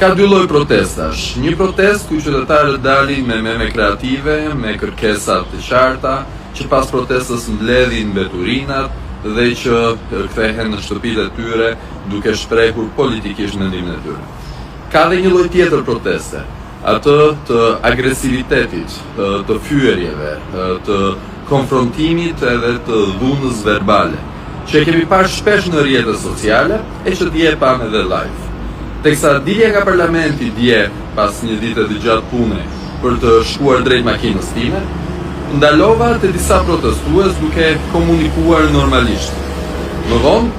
Ka dy lloj protestash. Një protestë ku qytetarët dalin me meme kreative, me kërkesa të qarta, që pas protestës mbledhin mbeturinat dhe që kthehen në shtëpitë e tyre duke shprehur politikisht mendimin e tyre. Ka dhe një lloj tjetër proteste, atë të agresivitetit, të fyerjeve, të konfrontimit edhe të dhunës verbale, që e kemi parë shpesh në rrjete sociale e që dje e pamë edhe live. Teksa dilja nga parlamenti dje pas një dite të gjatë pune për të shkuar drejt makinës time, ndalova te disa protestues duke komunikuar normalisht. Më vonë,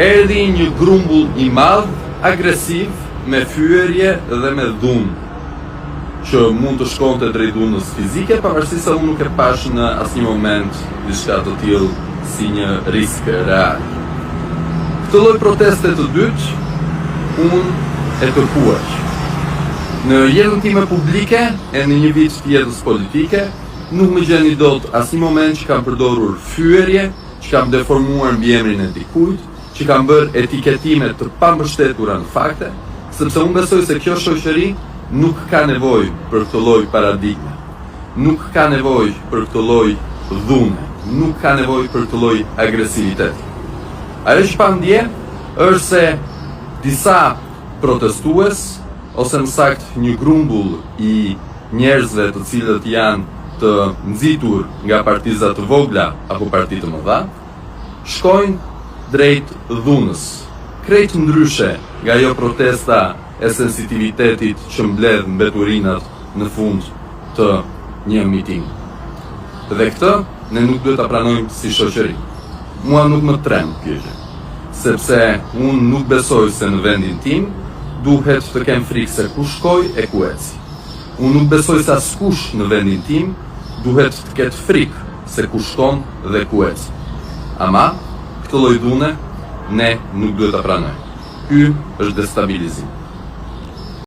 erdhi një grumbull i madh agresiv me fyerje dhe me dhunë, që mund të shkonte drejt dhunës fizike, pavarësisht se unë nuk e pashë në asnjë moment diçka të tillë si një risk real. Këtë lloj proteste të dytë unë e tërhuaj. Në jetën time publike e në një vit të jetës politike, nuk më gjeni dot asnjë moment që kam përdorur fyerje, që kam deformuar mbiemrin e dikujt, që kam bërë etiketime të pambështetura në fakte, sepse unë besoj se kjo shoqëri nuk ka nevojë për këtë lloj paradigme, nuk ka nevojë për këtë lloj dhune, nuk ka nevojë për këtë lloj agresiviteti. Ajo që pamë dje është se disa protestues, ose më saktë një grumbull i njerëzve të cilët janë të nxitur nga partiza të vogla apo parti të mëdha, shkojnë drejt dhunës, krejt ndryshe nga ajo protesta e sensitivitetit që mbledh mbeturinat në fund të një mitingu. Dhe këtë ne nuk duhet ta pranojmë si shoqëri. Mua nuk më tremb kjo gjë, sepse unë nuk besoj se në vendin tim duhet të kem frikë se ku shkoj e ku eci. Unë nuk besoj se askush në vendin tim duhet të ketë frikë se ku shkon dhe ku ec. Ama, këtë lloj dhune ne nuk duhet ta pranojmë. Ky është destabilizim.